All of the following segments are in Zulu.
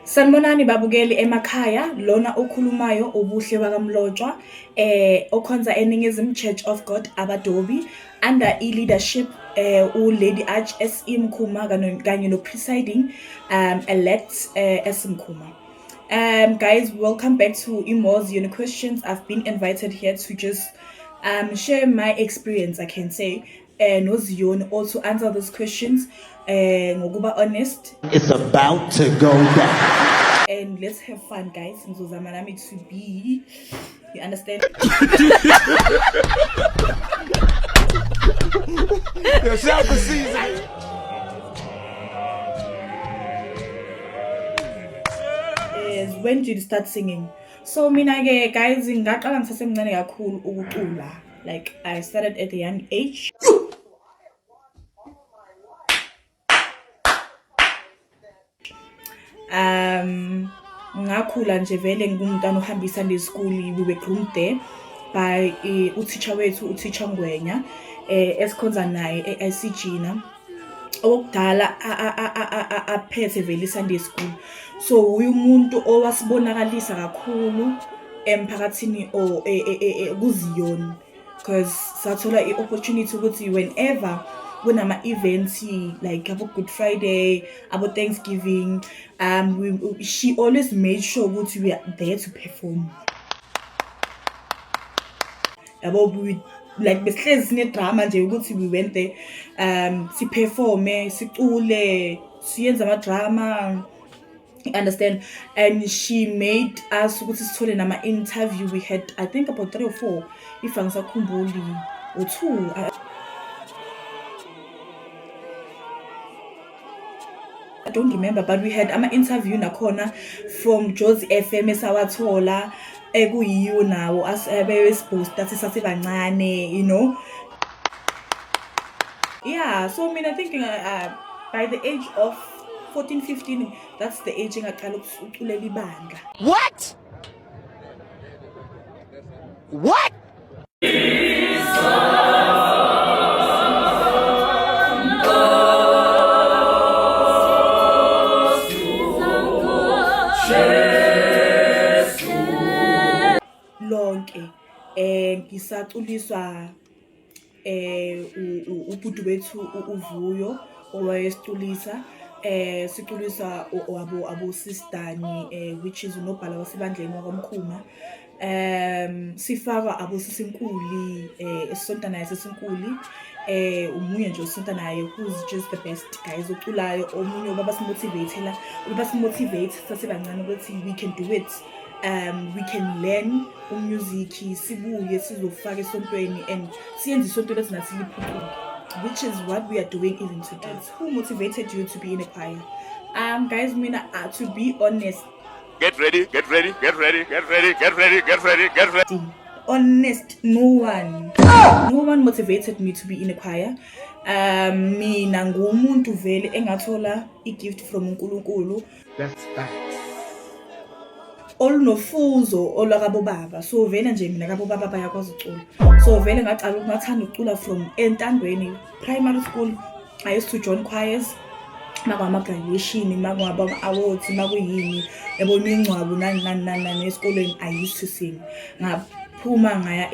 Sanibonani babukeli emakhaya, lona okhulumayo uBuhle bakaMlotshwa okhonza eNingizimu Church of God Abadobi under i-leadership u-Lady Arch SE Mkhuma kanye no-presiding elect S Mkhuma. Guys, welcome back to Imo's Uni Questions. I've been invited here to just share my experience, I can say, noZiyoni, or to answer those questions, ngokuba honest. It's about to go down. And let's have fun, guys. Ngizozama nami to be, you understand? Is when did you start singing? So mina ke guys, ngaqala ngisasemncane kakhulu ukucula. Like I started at a young age. Ngakhula nje vele ngumntwana ohamba i-Sunday school. We were groomed there by uthisha wethu, uthisha Ngwenya, esikhonza naye e-ICG na. Okudala aphethe vele i-Sunday school. So uye umuntu owasibonakalisa kakhulu emphakathini or kuZiyoni, because sathola i-opportunity ukuthi whenever kunama events like abo Good Friday, abo Thanksgiving, she always made sure ukuthi we are there to perform. Yabo, we like besihlezi sine drama nje ukuthi we went there, si performe, sicule, siyenza ama drama, you understand? And she made us ukuthi sithole nama interview. We had, I think, about 3 or 4, if angisakhumbuli, or 2, I don't remember, but we had ama interview nakhona from Jozi FM esawathola, ekuyiyo nawo asebesiboosta sisasebancane. Yeah, so mina thinking by the age of 14, 15, that's the age engaqala ukuculela ibandla. What? What? Lonke ngisaculiswa ubhuti wethu uVuyo owayesiculisa, siculiswa abo sistani, which is unobhala wasebandleni wakwamkhuma, sifakwa abosisinkuli, esisonta naye sesinkuli, umunye nje osonta naye who's just the best guys oculayo, omunye ubaba simotivatela, ubaba simotivate sasebancane ukuthi we can do it, we can learn umusic, sibuye sizofaka esontweni and siyenze isonto lethu nathi liphucuke, which is what we are doing even today. Who motivated you to be in a choir? Guys, mina, to be honest, Get ready, get ready, get ready, get ready, get ready, get ready, get ready. Honest, no one. No one motivated me to be in a choir. Mina ngumuntu vele engathola i-gift from uNkulunkulu. That's facts. Olunofuzo olwakabo baba. So vele nje mina kabo baba bayakwazi ukucula. So vele ngaqala ukungathanda ukucula from entandweni primary school. I used to join choirs. Makwama graduation, makwaba awards, makuyini, yabo, imingcwabo, nani nani nani nani esikolweni, I used to sing. Ngaphuma ngaya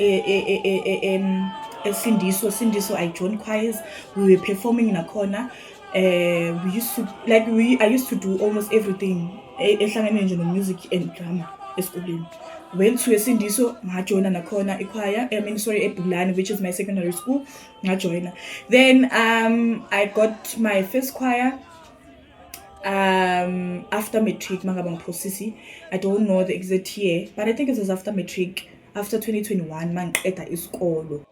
eSindiso, Sindiso, I joined choirs. We were performing nakhona. We used to like we I used to do almost everything ehlangene nje no music and drama esikoleni. Went to eSindiso, ngajoina nakhona ichoir, I mean, sorry, eBhulani, which is my secondary school, ngajoina. Then I got my first choir after matric, mangabe ngiphosisi. I don't know the exact year, but I think it was after matric, after 2021 mangiqeda isikolo.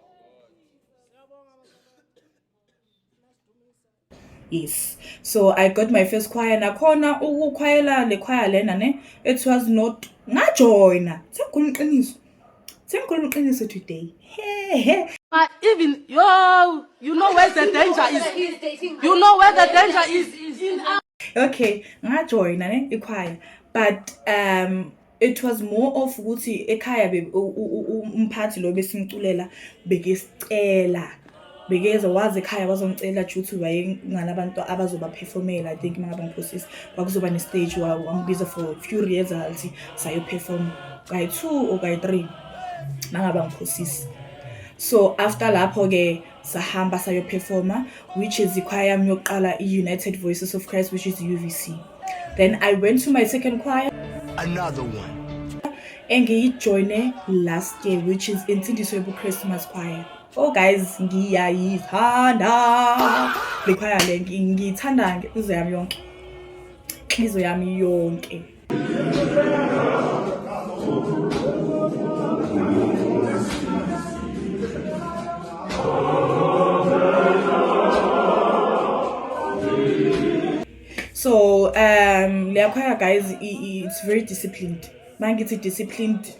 Yes, so I got my first choir nakhona. Ukukhwayela le choir lena ne, it was not, ngajoina, sengikhuluma iqiniso, sengikhuluma iqiniso today, he he. Even yo, you know where the danger is. You know where the danger is. In Okay, ngajoina ne ichoir, but it was more of ukuthi ekhaya umphathi lo besimculela bekesicela Bekeza waze ekhaya wazongicela due to wayenganabantu abazobaphefomela. I think mangabe ngiphosisa kwakuzoba ne-stage, wangibiza for few rehearsals, sayoperform kayi-two or kayi-three mangabe angiphosisi. So after lapho-ke sahamba sayoperforma, which is ikhwaya yami yokuqala, i-United Voices of Christ, which is UVC. Then I went to my second choir. Another one. Engiyijoyine last year, which is Insindiso yobuKristu Mass Choir. Oh guys, ngiyayithanda le choir le, ngiyithanda ngenhliziyo yami yonke, inhliziyo yami yonke. So leya choir guys, it's very disciplined. Mangithi disciplined,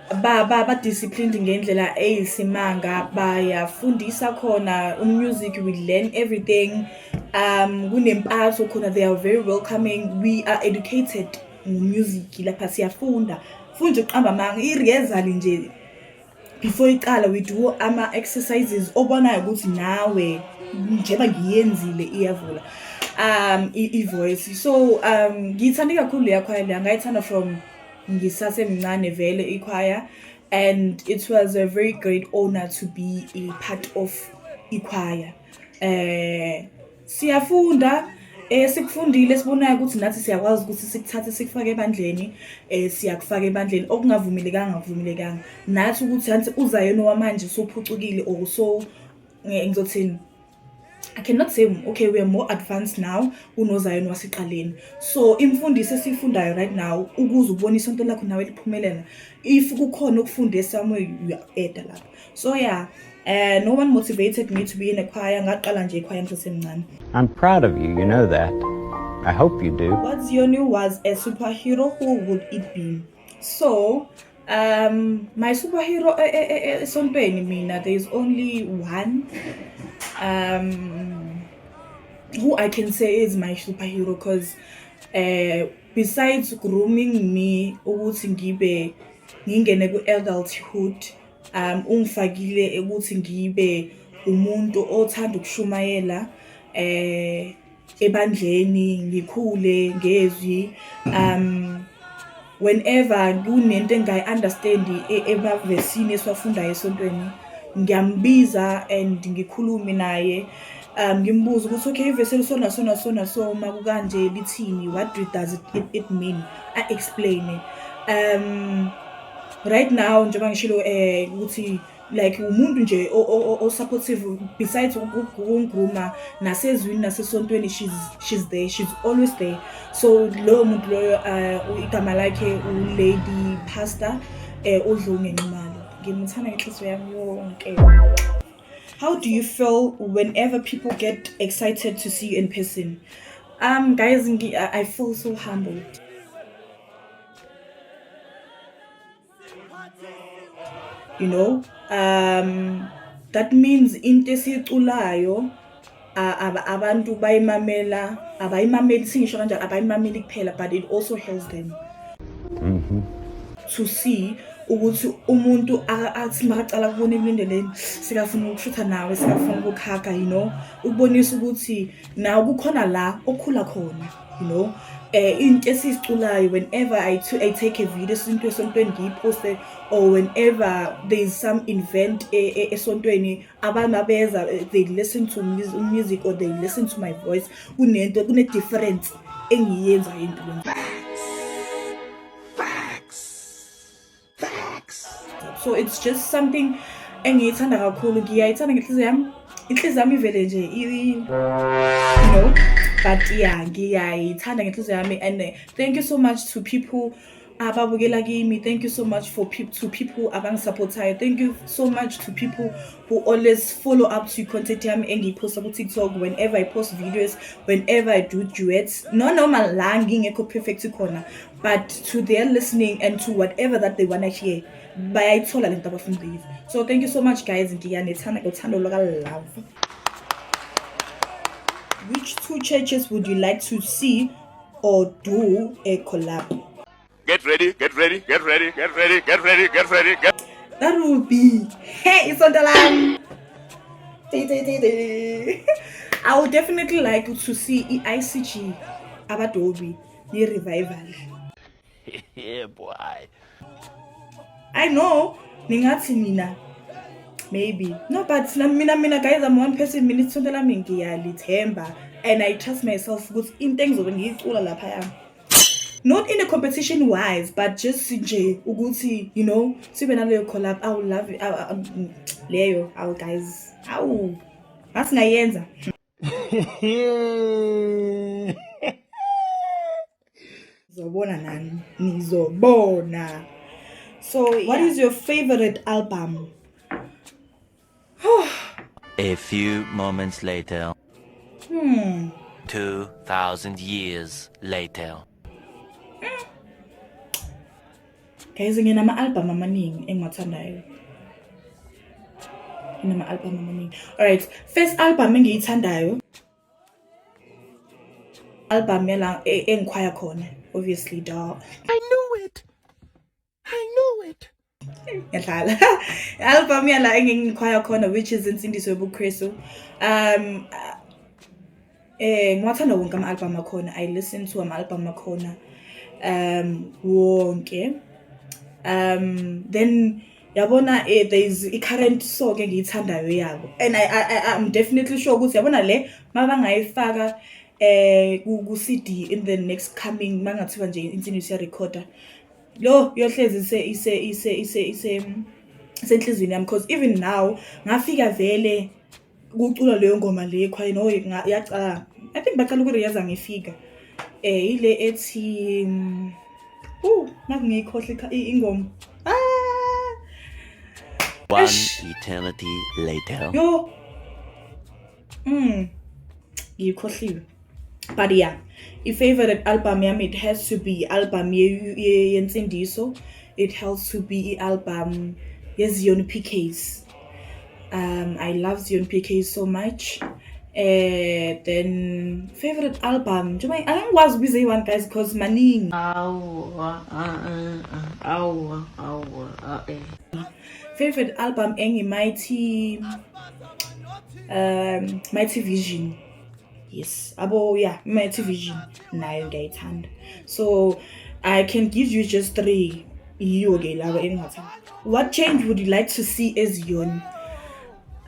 ba disciplined ngendlela eyisimanga. Bayafundisa khona umusic, we learn everything. Kunempatho khona, they are very welcoming. We are educated ngomusic lapha, siyafunda funda uqamba amanga. I-rehearsal nje before iqala, we do ama-exercises obonayo ukuthi nawe njengoba ngiyenzile iyavula i-voice. So ngiyithande kakhulu leya choir leya, ngayithanda from ngisasemncane vele ichoir, and it was a very great honor to be a part of ichoir. Siyafunda, sikufundile, sibonayo ukuthi nathi siyakwazi ukuthi sikuthathe sikufake ebandleni, siyakufaka ebandleni. Okungavumelekanga akuvumelekanga nathi ukuthi hanti uzayona wamanje sophucukile or so ngizothini, I cannot say, okay, we are more advanced now kunoZayoni waseqaleni. So imfundiso esiyifundayo right now, ukuze ubone isonto lakho nawe liphumelela, if kukhona ukufunde somewhere, uya-eda lapho. So yeah, no one motivated me to be in a choir. Ngaqala nje ichoir ngisasemncane. I'm proud of you, you know that. I hope you do. What Zioni was a superhero, who would it be? So, my superhero esontweni mina, there is only one who I can say is my superhero, because besides grooming me ukuthi ngibe ngingene ku-adulthood, ungifakile ukuthi ngibe umuntu othanda ukushumayela ebandleni, ngikhule ngezwi. Whenever kunento engayi-understand emavesini esiwafundayo esontweni, ngiyambiza and ngikhulume naye, ngimbuze ukuthi okay, ivesi eliso naso naso naso makukanje lithini, what does it mean, a-explain. Right now njengoba ngishilo ukuthi like umuntu nje o-supportive, besides ukungigrooma nasezwini nasesontweni, she's there, she's always there. So loyo muntu loyo, igama lakhe uLady Pastor uDlunge Nxumalo, ngimthanda ngenhliziyo yami yonke. How do you feel whenever people get excited to see you in person? Guys, I feel so humbled. That means into esiyiculayo abantu bayimamela, abayimameli, singisho kanjalo, abayimameli kuphela, but it also helps them to see ukuthi umuntu athi makacala kubona ekulindeleni sekafuna ukushutha nawe, sekafuna ukukuhaga, ukubonisa ukuthi nawe kukhona la okhula khona. Into esiyiculayo, whenever I take a video esinto esontweni ngiyiposte, or whenever there is some event esontweni, abantu abeza, they listen to music or they listen to my voice, kunento kune difference engiyenzayo empilweni. Facts. Facts. So it's just something engiyithanda kakhulu, ngiyayithanda ngenhliziyo yami, inhliziyo yami ivele nje but yeah, ngiyayithanda ngenhliziyo yami. And thank you so much to people ababukela kimi, thank you so much for to people abangisupportayo, thank you so much to people who always follow up to content yami engiyiphosta ku-TikTok. Whenever I post videos, whenever I do duets, no noma la ngingekho perfect khona, but to their listening and to whatever that they wanna hear, bayayithola lento abafuna ukuyiva. So thank you so much guys, ngiyanithanda ngothando luka-love. Which two churches would you like to see or do a collab? Get ready, get ready, get ready, get ready, get ready, get ready, get That will be, hey, isonto lami. I would definitely like to see i-ICG abadobi ye-revival. Yeah, boy. I know ningathi nina maybe no, but mina guys, I'm one person. Mina isonto lami ngiyalithemba and I trust myself ukuthi into engizobe ngiyicula laphaya, not in a competition wise, but just nje ukuthi sibe naleyo collab. I would love it. Leyo awu guys, awu ngasingayenza. Nizobona nani, nizobona. So what is your favorite album? A few moments later. 2,000 years later. Guys, nginama-album amaningi engiwathandayo, nginama-album amaningi. Alright, first album engiyithandayo, album yala engikhwaya khona, obviously, duh. I knew it. I knew it. Ngiyadlala. Album yala engikhwaya khona, which is Insindiso yobuKristu. Ngiwathanda wonke ama-album akhona. I listen to ama-album akhona wonke. Then yabona, there is i-current song engiyithandayo yabo and I'm definitely sure ukuthi yabona le mabangayifaka ku CD in the next coming, mangathiwa nje Insindiso ya-recorda lo, yohlezi ise isenhliziyweni yami, because even now ngafika vele kuculwa leyo ngoma le ekhwayeni. Oh, yacala, I think baqala ukurehearsa ngifika. Ile ethi naku ngiyikhohle ingoma, ah. One Eish. eternity later. Yo, ngiyikhohliwe. But yeah, i-favorite album yami, it has to be album yensindiso. It has to be i-album yeZion PKs. I love Zion PKs so much. Then favorite album, njengoba angikwazi ukubiza iyi-one guys, because maningi. Awa, ah, ah, awa, awa, ah, eh. Favorite album engi Mighty Vision. Yes, abo, yeah, Mighty Vision nayo ngiyayithanda. So I can give you just three, yiyo ke laba engingathanda. What change would you like to see eZion?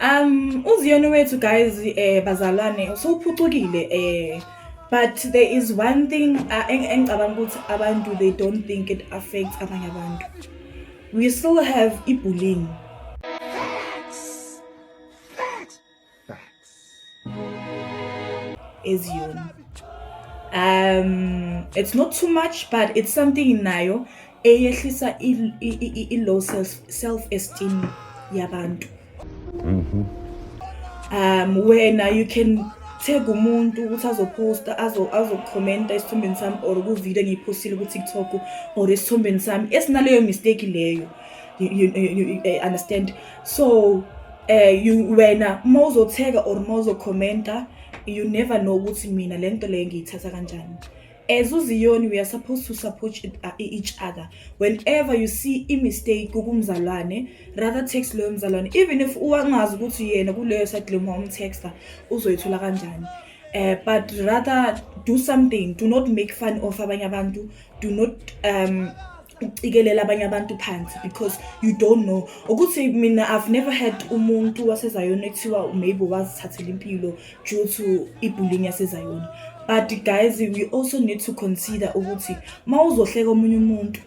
UZion wethu guys, bazalwane, usuphucukile, but there is one thing engicabanga ukuthi abantu, they don't think it affects abanye abantu. We still have i-bullying. Facts. Facts. eZion. It's not too much, but it's something nayo eyehlisa i-low self esteem yabantu. Wena you can tag umuntu ukuthi azoposta, azokhomenta esithombeni sami or ku-video engiyiphostile ku-TikTok or esithombeni sami esinaleyo mistake leyo. You understand? So you wena uma uzothega or uma uzokhomenta, you never know ukuthi mina le nto leyo ngiyithatha kanjani. As uZiyoni, we are supposed to support each other. Whenever you see i-mistake kumzalwane, rather text loyo mzalwane, even if uwangazi ukuthi yena kuleyo side leyo umtexta uzoyithola kanjani, but rather do something. Do not make fun of abanye abantu. Do not ucikelela abanye abantu phansi, because you don't know ukuthi mina, I've never had umuntu waseZayoni ekuthiwa maybe wazithathela impilo due to i-bullying yaseZayoni. But guys, we also need to consider ukuthi uma uzohleka omunye umuntu,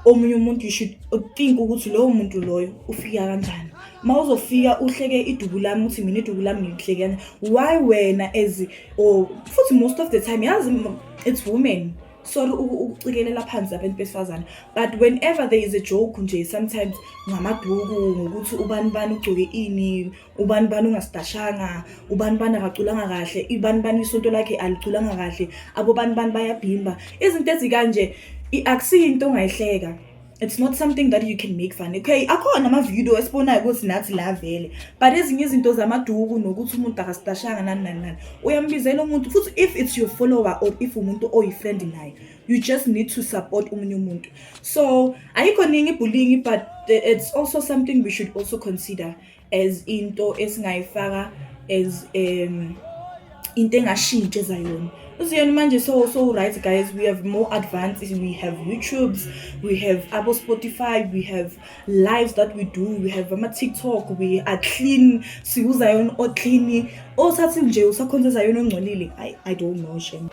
omunye umuntu, you should think ukuthi lowo muntu loyo ufika kanjani. Uma uzofika uhleke iduku lami, uthi mina iduku lami ngilihleke kanjani? Why wena as or futhi most of the time, yazi, it's women. Sorry ukucikelela phansi abantu besifazane, but whenever there is a joke nje sometimes ngamaduku, ngokuthi ubani bani ugcoke ini, ubani bani ungasidashanga, ubani bani akaculanga kahle, ibani bani isonto lakhe aliculanga kahle, abo bani bani bayabhimba, izinto ezikanje, akusiyo into ongayihleka. It's not something that you can make fun. Okay, akhona ama-video esibonayo ukuthi nathi la vele, but ezinye izinto zamaduku nokuthi umuntu akasidashanga, nani nani nani, uyambizela umuntu futhi if it's your follower or if umuntu oyi-friend naye, you just need to support omunye umuntu. So ayikho ningi i-bullying, but it's also something we should also consider. as into esingayifaka as into engashintsha eZayoni. UZiyoni manje so right guys, we have more advanced, we have YouTubes, we have abo Spotify, we have lives that we do, we have ama TikTok, we are clean, siwuZayoni o clean, osathi nje usakhonza eZayoni ongcolile. I don't know, shem.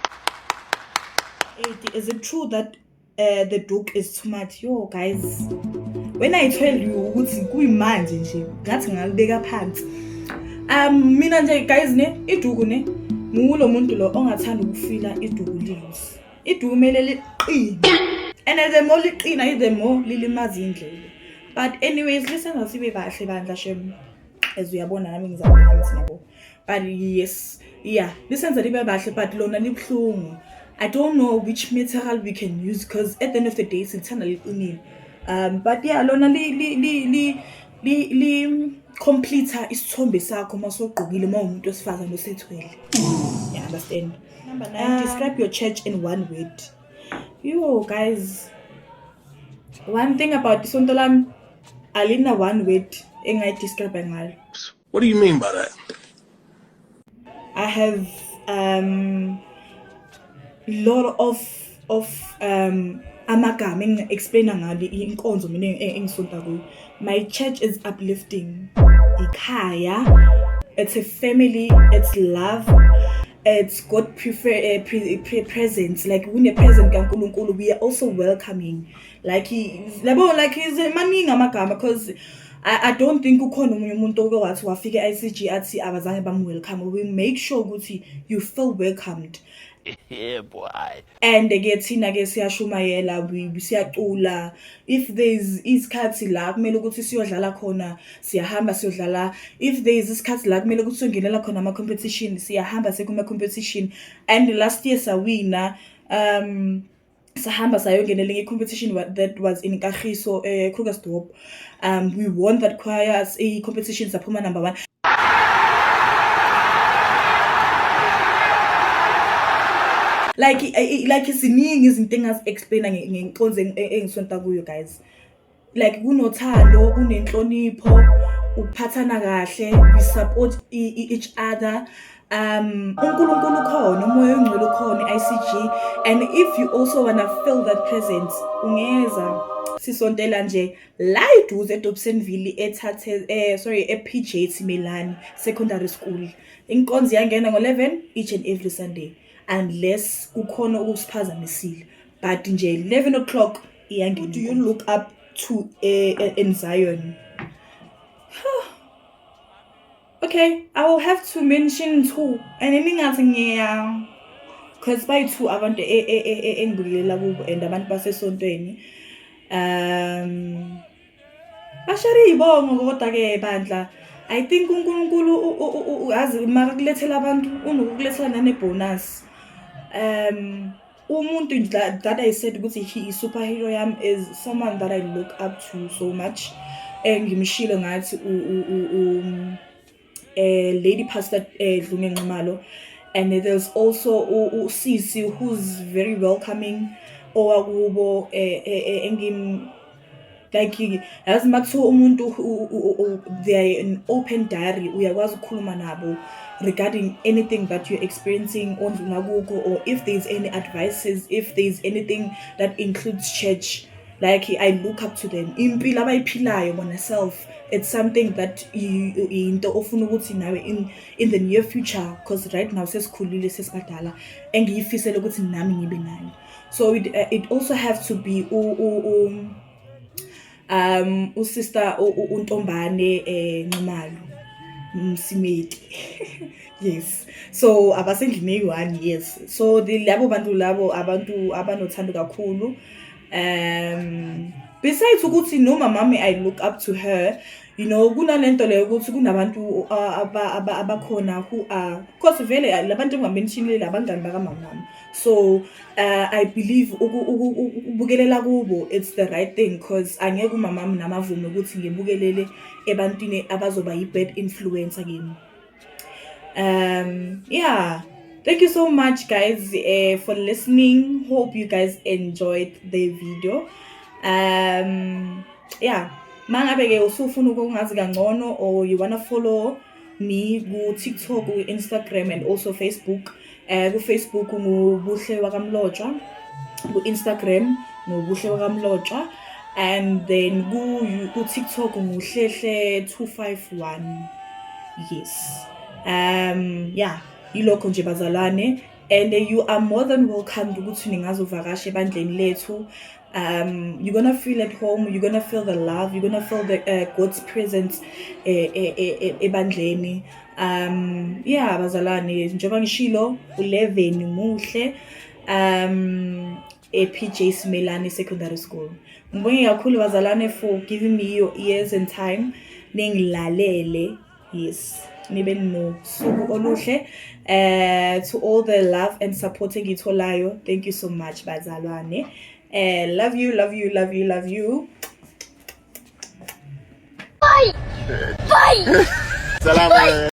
Is it true that the doek is too much? Yo guys, when I tell you ukuthi kuyimanje nje ngathi ngalibeka phansi. Mina nje guys ne iduku ne ngulo muntu lo ongathanda ukufila iduku li-loose. Iduku kumele liqine. And the more liqina, the more lilimaza indlebe. But anyways, lisenza sibe bahle bandla shem. As uyabona nami ngizabona ukuthi nabo. But yes, yeah, lisenza libe bahle, but lona libuhlungu. I don't know which material we can use because at the end of the day silithanda liqinile. But yeah, lona li li li li li li complete isithombe sakho masogqokile uma umuntu wesifazane osethwele. You understand? Number 9, describe your church in one word. Yo guys, one thing about isonto lami, alina one word engayidescribe ngalo. What do you mean by that? I have lot of amagama engi-explaina ngalo inkonzo mina engisonta kuyo. My church is uplifting. Ikhaya, it's a family, it's love, it's God presence, like kune-presence kaNkulunkulu. We are also welcoming. Like yabo, like maningi amagama because I don't think ukhona omunye umuntu oke wathi wafika e-ICG athi abazange bam-welcome. We make sure ukuthi you feel welcomed. Yeah, boy. And ke thina ke siyashumayela, siyacula. If there's isikhathi la kumele ukuthi siyodlala khona, siyahamba siyodlala. If there is isikhathi la kumele ukuthi siyongenela khona ama-competition, siyahamba sekuma-competition. And last year sawina, sahamba sayongenela enye i-competition that was in Kagiso, Krugersdorp. We won that choir i-competition, saphuma number 1. Like ziningi izinto engazi-explaina ngenkonzo engisonta kuyo guys. Like kunothando, kunenhlonipho, ukuphathana kahle, we support each other. UNkulunkulu ukhona, umoya ongcwele ukhona e-ICG, and if you also wanna feel that presence, ungeza sisontela nje la eduze eDobsonville ethathe sorry, e-PJ Simelane Secondary School. Inkonzo iyangena ngo-11 each and every Sunday unless kukhona okusiphazamisile, but nje 11 o'clock iyangena. Do you look up to in Zion? Okay, I will have to mention two, and ningathi ngiya because bayi-two abantu engibukelela kubo and abantu basesontweni. Bashare iy'bongo kodwa-ke bandla. I think uNkulunkulu yazi makakulethela abantu unokukulethela nane-bonus. Umuntu that I said ukuthi he is superhero yami is someone that I look up to so much. Ngimshilo ngathi Lady Pastor Dlunge Nxumalo, and there's also uSisi who's very welcoming owakubo engim like yazi makuthiwa umuntu they are an open diary, uyakwazi ukukhuluma nabo regarding anything that you're experiencing ondlula kukho, or if there's any advices, if there's anything that includes church. Like I look up to them. Impilo abayiphilayo bona self, it's something that into ofuna ukuthi nawe in the near future, because right now sesikhulile sesibadala, engiyifisela ukuthi nami ngibe nayo. So it also have to be usister uNtombane Nxumalo Msimeki. Yes, so abasendlini eyi-one. Yes, so labo bantu labo abantu abanothando kakhulu. Besides ukuthi noma mami I look up to her, kunalento leyo ukuthi kunabantu abakhona who are, because vele labantu engibamentionile abangani bakamama. So I believe ukubukelela kubo it's the right thing, because angeke umamami nami avume ukuthi ngibukelele ebantwini abazoba yi-bad influencer kimi. Yeah, thank you so much guys for listening. Hope you guys enjoyed the video. Yeah. Mangabe ke usufuna ukungazi kangcono or you wanna follow me ku TikTok, ku Instagram and also Facebook. Ku Facebook nguBuhle wakaMlotshwa, ku Instagram nguBuhle wakaMlotshwa, and then ku TikTok nguHlehle 251. Yes. Yeah, yilokho nje bazalwane, and you are more than welcome ukuthi ningazovakasha ebandleni lethu. You're gonna feel at home, you're gonna feel the love, you're gonna feel the God's presence ebandleni. Yeah, bazalwane, njengoba ngishilo, u11 muhle e-PJ Simelane Secondary School. Ngibonge kakhulu bazalwane for giving me your ears and time ningilalele. Yes, nibe nosuku oluhle. To all the love and support engiyitholayo, thank you so much bazalwane. Love you, love you, love you, love you. Bye. Salam.